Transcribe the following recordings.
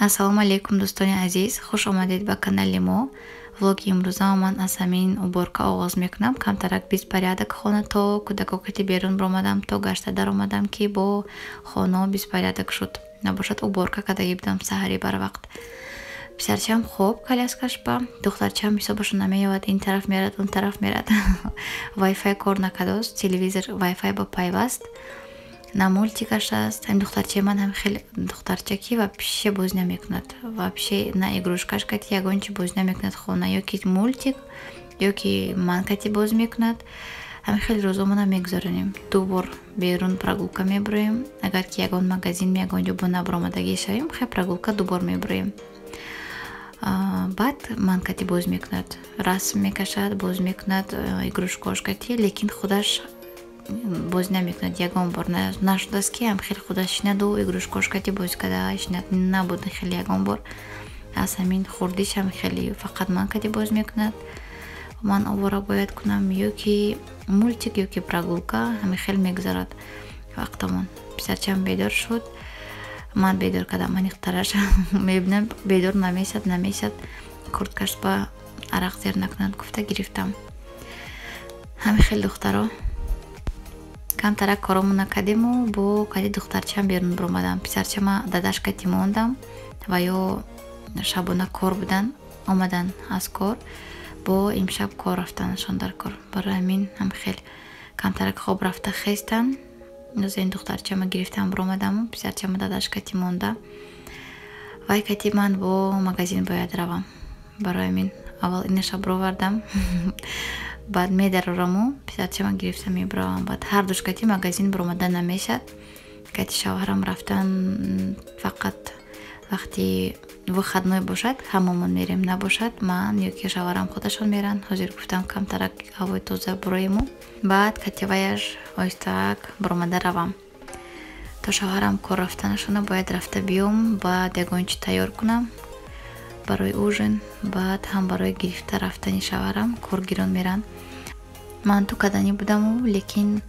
Ассалому алайкум, дӯстони азиз, хуш омадед ба канали мо. Влоги имрӯзаро ман аз ҳамин уборка оғоз мекунам. Камтарак беспорядок хона, то кӯдако кати берун баромадам, то гашта даромадам, ки бо хонао беспорядок шуд. Набошад, уборка кардагӣ будам саҳари барвақт. Писарчаам хоб коляскаш ба, духтарчаам ҳисобашо намеёвад, ин тараф мерад, он тараф мерад. Вайфай кор накардааст, телевизор вайфай ба пайваст, на мультикаш аст. Ҳамин духтарчаи ман ҳам хеле духтарча, ки вообще бозӣ намекунад, вообще на игрушкаш кати ягон чи бозӣ намекунад хона, ё ки мультик, ё ки ман кати бозӣ мекунад. Ҳамин хеле рӯзомона мегузаронем. Ду бор берун прогулка мебуроем. Агар ки ягон магазин, ягон ҷо бо набаромадагӣ шавем, хе прогулка ду бор мебуроем. Баъд ман кати бозӣ мекунад, расм мекашад, бозӣ мекунад игрушкош кати, лекин худаш бозӣ намекунад. Ягон бор нашудааст, ки ҳам хеле худаш шинаду игрушкош кати бозӣ карда шинад, набуд хеле ягон бор. Аз ҳамин хурдиш ҳам хеле фақат ман кати бозӣ мекунад, ман овора бояд кунам, ё ки мультик, ё ки прогулка. Ҳамин хел мегузарад вақтамон. Писарчаам бедор шуд, ман бедор кардам аниқтараш. Мебинам, бедор намешад, намешад. Курткаш ба арақ зер накунад гуфта гирифтам. Ҳамин хел, духтаро, камтарак коромон накардему, бо кати духтарчаам берун баромадам. Писарчама дадаш кати мондам ва ё шабона кор будан, омадан аз кор, бо имшаб кор рафтанашон дар кор. Барои ҳамин ҳам хел камтарак хоб рафта хестам. Ин духтарчама гирифтам, баромадаму писарчама дадаш кати монда. Вай кати ман бо магазин бояд равам. Барои ҳамин аввал инаша бировардам, баъд медарораму писарчама гирифта мебаравам. Баъд ҳар душ кати магазин баромада намешад. Кати шавҳарам рафтан фақат вақти выходной бошад, ҳамамон мерем, набошад, ман ё ки шавҳарам худашон меранд. Ҳозир гуфтам, камтарак ҳавои тоза буроему, баъд кативаяш оҳистаак баромада равам. То шавҳарам кор рафтанашона бояд рафта биём, баъд ягон чи тайёр кунам барои ужин, баъд ҳам барои гирифта рафтани шавҳарам, коргирон меранд. Манту каданӣ будаму, лекин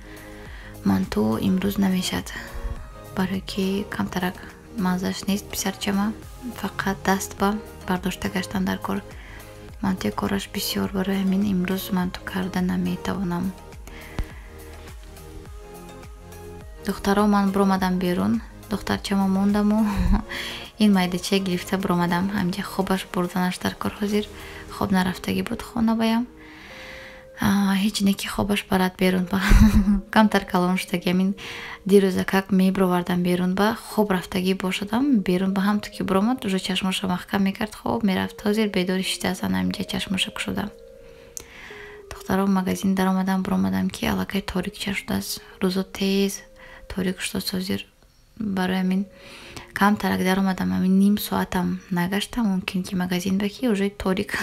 манту имрӯз намешад, барое ки камтарак маззаш нест. Писарчама фақат даст ба бардошта гаштан дар кор, мантуи кораш бисёр, барои ҳамин имрӯз манту карда наметавонам. Духтаро, ман биромадам берун, духтарчама мондаму ин майдача гирифта биромадам. Ҳаминҷа хобаш бурданаш дар кор. Ҳозир хоб нарафтагӣ буд хона баям, ҳеҷ не ки хобаш барад берун ба. Камтар калон шудаги. Ҳамин дирӯза как мебировардам берун ба, хоб рафтагӣ бошадам берун ба, ҳамту ки биромад, уже чашмоша маҳкам мекард, хоб мерафт. Ҳозир бедори шидааст, ана ҳаминҷа чашмоша кушода. Духтаро, магазин даромадам, биромадам, ки аллакай торикча шудааст. Рӯзо тез торик шудааст ҳозир. Барои ҳамин камтарак даромадам, ҳамин ним соатам нагаштам мумкин ки магазин ба, ки уже торик.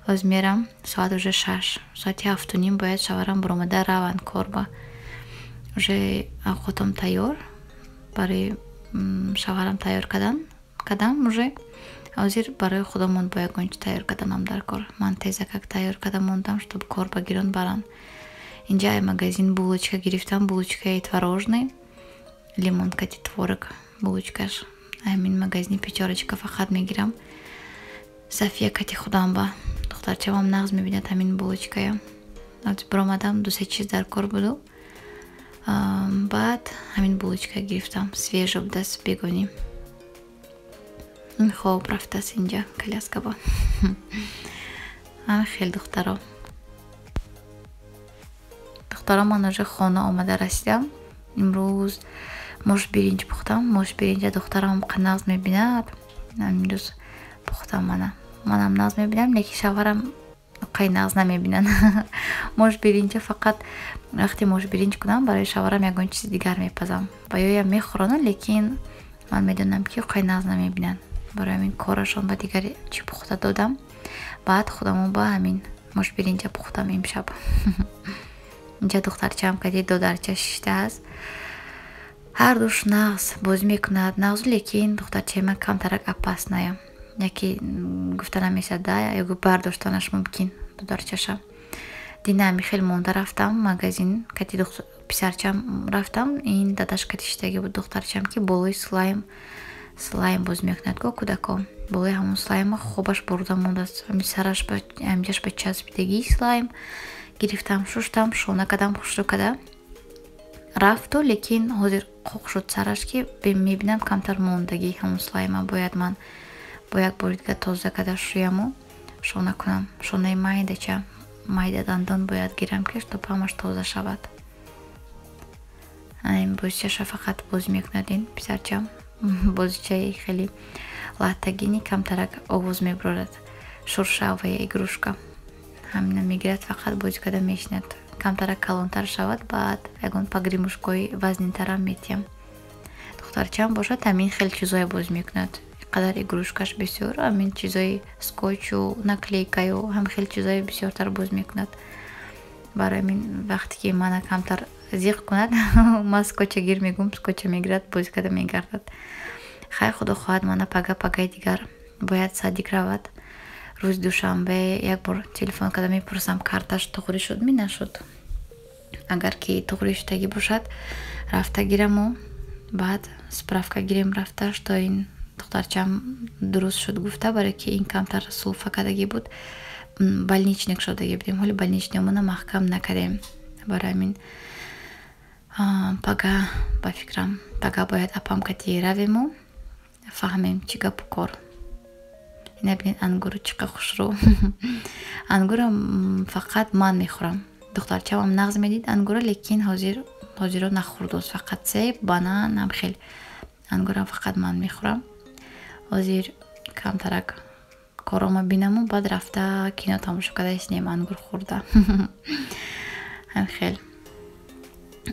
Ҳоз мерам, соат уже 6, соати 7:30 бояд шавҳарам биромада раванд кор ба. Уже авқотам тайёр, барои шавҳарам тайёр кардам уже. Ҳозир барои худамон бо ягон чи тайёр карданам дар кор. Ман тезакак тайёр карда мондам, чтоб кор ба гирон баранд. Инҷа ай магазин булочка гирифтам, булочкаи творожный, лимон кати творог булочкаш. Ҳамин магазини «Пятёрочка» фақат мегирам. Сафия кати худам ба, духтарчамам нағз мебинад ҳамин булочкая. Биромадам, дусе чиз дар кор буду, баъд ҳамин булочка гирифтам, свежо будааст бегонӣ. Ин хоб рафтааст инҷа коляска ба. Ҳамин хел, духтаро. Духтаро, ман уже хона омада расидам. Имрӯз мош биринҷ пухтам. Мош биринҷа духтарам нағз мебинад, имрӯз пухтам. Мана, манам нағз мебинам, лекин шавҳарам қай нағз намебинанд мош биринҷа. Фақат вақте мош биринҷ кунам, барои шавҳарам ягон чизи дигар мепазам ва ёям мехӯронанд, лекин ман медонам, ки қай нағз намебинанд. Барои ҳамин корашон ба дигар чӣ пухта додам, баъд худамон ба ҳамин мош биринҷа пухтам имшаб. Инҷа духтарчаам кади додарча шиштааст, ҳардуш нағз бозӣ мекунад, нағзу, лекин духтарчаи ман камтарак опасная, яке гуфта намешад да, ё бардоштанаш мумкин додарчаша. Дина ами хел монда рафтам магазин, кати писарчам рафтам, ин дадаш кати шиштагӣ буд духтарчам, ки болои слайм. Слайм бозӣ мекунад ко кӯдако, болои ҳамон слайма хобаш бурда мондааст. Ҳами сараш ҳамҷаш ба часпидагии слайм гирифтам, шуштам, шона кардам, хушрӯ када рафту, лекин ҳозир қоқ шуд сараш, ки мебинам, камтар мондагӣ ҳамон слайма. Бояд ман бо як бори дига тоза карда шӯяму шона кунам. Шонаи майдача, майда дандон бояд гирам, ки чтоб ҳамаш тоза шавад. Ин бозичаша фақат бозӣ мекунад ин писарчам. Бозичаи хеле латтагини, камтарак овоз мебарорад, шуршавая игрушка. Ҳамина мегирад, фақат бозӣ карда мешинад. Камтарак калонтар шавад, баъд ягон погремушкои вазнинтарам метиҳам. Духтарчаам бошад, ҳамин хел чизое бозӣ мекунад. Қадар игрушкаш бисёр, ҳамин чизои скотчу наклейкаю ҳам хел чизое бисёртар бозӣ мекунад. Барои ҳамин вақте ки мана камтар зиқ кунад, ман скотча гир мегӯм, скотча мегирад, бозӣ карда мегардад. Хай, худо хоҳад, мана пага, пагаи дигар бояд садик равад. Рӯзи душанбе як бор телефон карда мепурсам, карташ туғрӣ шуд ми нашуд. Агар ки туғрӣ шудагӣ бошад, рафта гираму баъд справка гирем рафта, что ин духтарчам дуруст шуд гуфта, барое ки ин камтар сулфа кардагӣ буд, больничник шудагӣ будем. Ҳоли больничныймона маҳкам накардем. Барои ҳамин пага, ба фикрам, пага бояд апам кати равему, фаҳмем чӣ гапу кор. Ина бинед, ангуру чӣ қа хушрӯ. Ангура фақат ман мехӯрам. Духтарчамам нағз медид ангура, лекин ҳозир ҳозиро нахӯрдост, фақат себ, банан ҳам хел. Ангурам фақат ман мехӯрам. Ҳозир камтарак корома бинаму баъд рафта кино тамошо карда иснем, ангур хӯрда. Ҳам хел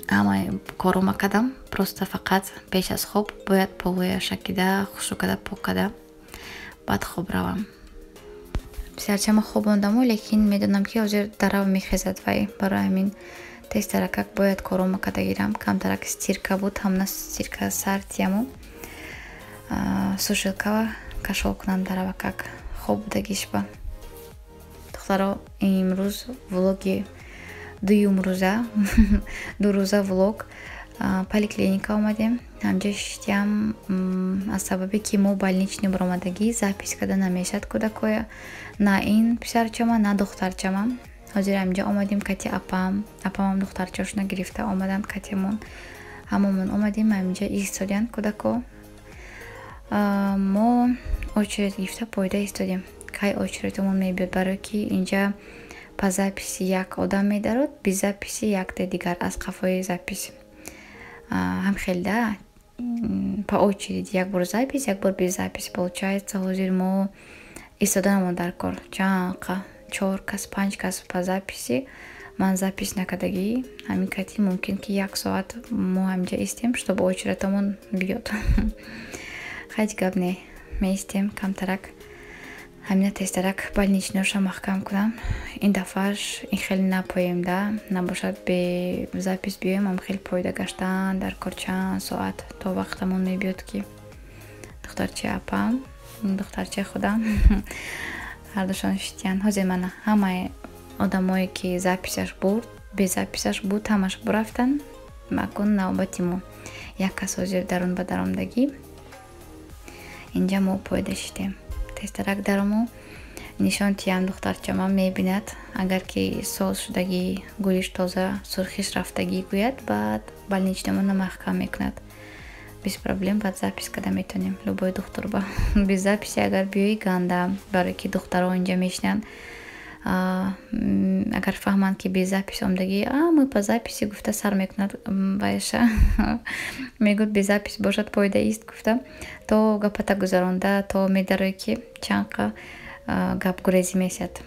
ҳамаи корома кардам, просто фақат пеш аз хоб бояд полоя шакида, хушрӯ карда, пок карда, баъд хоб равам. Писарчама хобондаму, лекин медонам, ки ҳозир дарав мехезад вай. Барои ҳамин тезтаракак бояд корома карда гирам. Камтарак стирка буд, ҳамна стирка сар тияму сушилкава кашол кунам даравакак хоб будагишба. Духтаро, имрӯз влоги дуюм рӯза, 2 рӯза влог. Поликлиника омадем, ҳамҷо шиштиям. Аз сабабе ки мо больничный баромадагӣ, запись карда намешад кӯдакоя, на ин писарчама, на духтарчама. Ҳозир ҳамҷо омадем кати апам. Апамам духтарчашона гирифта омаданд катимон. Ҳамамон омадем, ҳаминҷа истодиянд кӯдако. Мо очередь гирифта поида истодем, кай очередамон мебиёд, барое ки инҷа по записи як одам медарод, без записи якте дигар аз қафои запись. Ҳам хел да, по очереди, як бор запись, як бор без запись получается. Ҳозир мо истоданамон дар кор чанд, чор кас, панҷ кас по записи. Ман запись накардагӣ, ҳамин кати мумкин ки як соат мо ҳаминҷа истем, чтобы очередамон биёд. Ҳеҷ гап не, меистем камтарак. Ҳамина тезтарак больничныйша маҳкам кунам. Ин дафъаш ин хеле напоем да, набошад бе запись биёем, ам хеле поида гаштан дар кор чанд соат, то вақтамон мебиёд, ки духтарчаи апам, духтарчаи худам ҳардушон шитиянд. Ҳозир мана ҳамаи одамое ки записаш бурд, без записаш буд, ҳамаш бурафтанд. Акун навбати мо, як кас ҳозир дарун ба даромадагӣ. Инҷа мо поида шитем. Тезтарак дарому нишон тиям, духтарчамам мебинад. Агар ки соз шудагӣ, гулиш тоза, сурхиш рафтагӣ гӯяд, баъд больничныймона маҳкам мекунад без проблем, баъд запись карда метавонем любой духтурба. Без записи агар биёӣ, ганда, барое ки духтаро инҷа мешинанд, агар фаҳманд, ки без запись омадагӣ, а мы по записи гуфта сар мекунад вайша, мегӯяд, без запись бошад, поида ист гуфта, то гапата гузаронда, то медароӣ, ки чанқа гапгурезӣ месяд.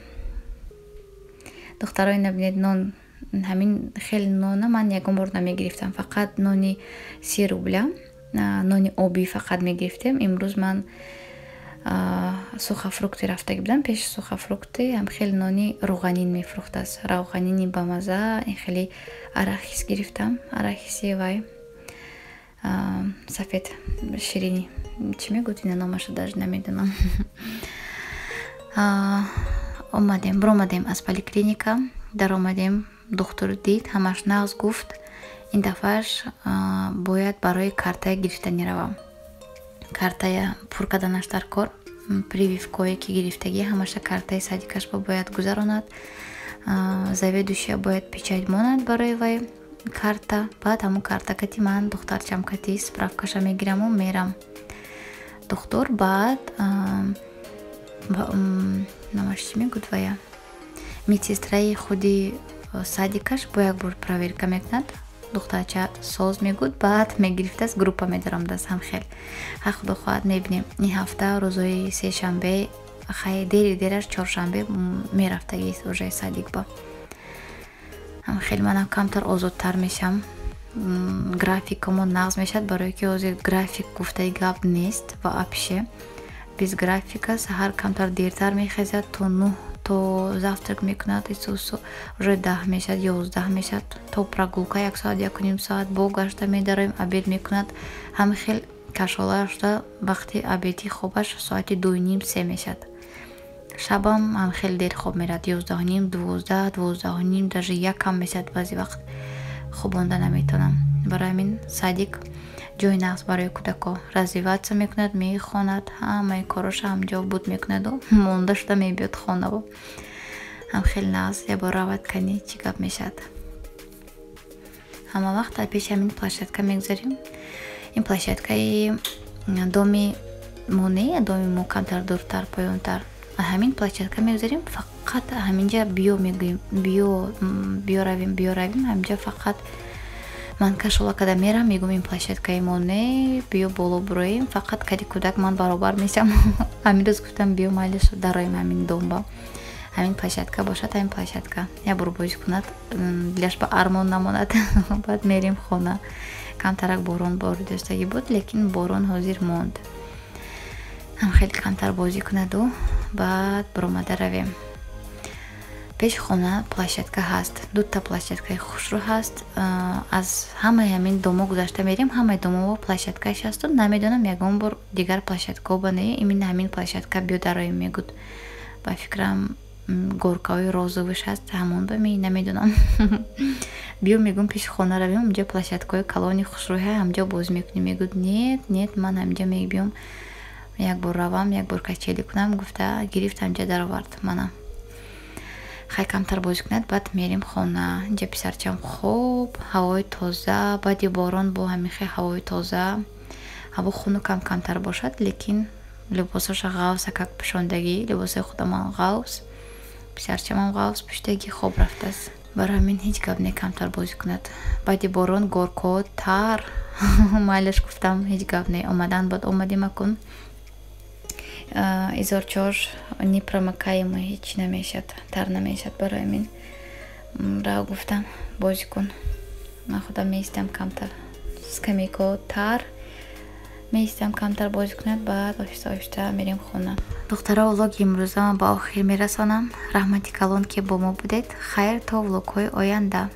Духтаро, ина бинед, нон. Ҳамин хел нона ман ягон бор намегирифтам, фақат нони 30 рубля, нони обӣ фақат мегирифтем. Имрӯз ман сухофрукты рафтагӣ будам. Пеши сухофрукты ҳам хеле нони руғанин мефурӯхтааст, равғанини бамаза. Ин хеле арахис гирифтам, арахиси вай сафед, ширини, чӣ мегӯд, ина номаша даже намедонам. Омадем, биромадем аз поликлиника, даромадем, духтур дид, ҳамаш нағз гуфт. Ин дафъаш бояд барои картаи гирифтанӣ равам. Картая пур карданаш дар кор, прививкое ки гирифтагӣ, ҳамаша картаи садикашба бояд гузаронад, заведующая бояд печать монад барои вай карта. Баъд ҳамун карта кати ман духтарчам кати справкаша мегираму мерам духтур. Баъд номаш чӣ мегӯд, вая медсестраи худи садикаш бо як бор проверка мекунад, духтарча соз мегӯд, баъд мегирифтааст, группа медаромадааст. Ҳам хел ха, худо хоҳад, мебинем. Ин ҳафта рӯзои сешанбе, хай, дери дераш чоршанбе мерафтагист уже садикба. Ҳам хеле манам камтар озодтар мешам, графикамон нағз мешавад, барое ки ҳозир график гуфтаи гап нест вообще, без графика. Саҳар камтар дертар мехезад, то 9 то завтрак мекунад, исусу уже 10 мешавад, 11 мешавад, то прогулка як соат, 1,5 соат бо гашта медароем, обед мекунад. Ҳами хел кашола шуда, вақти обедӣ хобаш соати 2:30, 3 мешавад. Шабам ҳам хеле дер хоб мерад, 11:30, 12, 12:30, даже 1-ам мешавад, баъзе вақт хобонда наметавонам. Барои ҳамин садик ҷои нағз барои кӯдако, развиваться мекунад, мехонад, ҳамаи короша ҳамҷо буд мекунаду монда шуда мебиёд хонаво. Ҳам хеле нағз, ябор равад, кани чӣ гап мешавад. Ҳама вақт дар пеши ҳамин площадка мегузарем. Ин площадкаи доми мо не, доми мо камтар дуртар, поёнтар. Ҳамин площадка мегузарем, фақат ҳаминҷа биё мегӯем, биё, биё равем, биё равем. Ҳаминҷа фақат ман кашола карда мерам, мегӯм: «Ин площадкаи мо не, биё боло буроем». Фақат кади кӯдак ман баробар мешам. Ҳамин рӯз гуфтам: «Биё, майлиш, дароем ҳамин домба, ҳамин площадка бошад, ҳамин площадка як бор бозӣ кунад, дилаш ба армон намонад». Баъд мерем хона. Камтарак борон боридастагӣ буд, лекин борон ҳозир монд. Ҳам хеле камтар бозӣ кунаду баъд баромада равем. Пеши хона площадка ҳаст, дута площадкаи хушрӯ ҳаст. Аз ҳамаи ҳамин домо гузашта мерем, ҳамаи домово площадкааш ҳасту намедонам, ягон бор дигар площадкао ба не, именно ҳамин площадка биё дароем мегӯд. Ба фикрам, горкаҳои розовыш ҳаст, ҳамон ба ми, намедонам. Биё, мегӯм, пеши хона равем, онҷо площадкаҳои калони хушрӯҳа, ҳамҷо бозӣ мекунем. Мегӯд: «Нет, нет, ман ҳамҷо мебиём, як бор равам, як бор качели кунам», гуфта гирифт, ҳамҷа даровард мана. Хай, камтар бозӣ кунад, баъд мерем хона. Инҷа писарчам хоб, ҳавои тоза, баъди борон бо ҳамин хел ҳавои тоза, ҳаво хунукам камтар бошад, лекин либосоша ғавсакак пӯшондагӣ, либосои худамам ғавс, писарчамам ғавс пӯшидагӣ, хоб рафтааст. Барои ҳамин ҳеҷ гап не, камтар бозӣ кунад. Баъди борон горкҳо тар, майлаш, гуфтам, ҳеҷ гап не. Омадан баъд омадем, акун изорчош непромокаемый, ҳеҷ намешад, тар намешад. Барои ҳамин рав, гуфтам, бозӣ кун, ман худам меистам камтар, скамейкаҳо тар, меистам, камтар бозӣ кунад, баъд оҳиста оҳиста мерем хона. Духтаро, влоги имрӯза ба охир мерасонам. Раҳмати калон, ки бо мо будед. Хайр, то влогҳои оянда.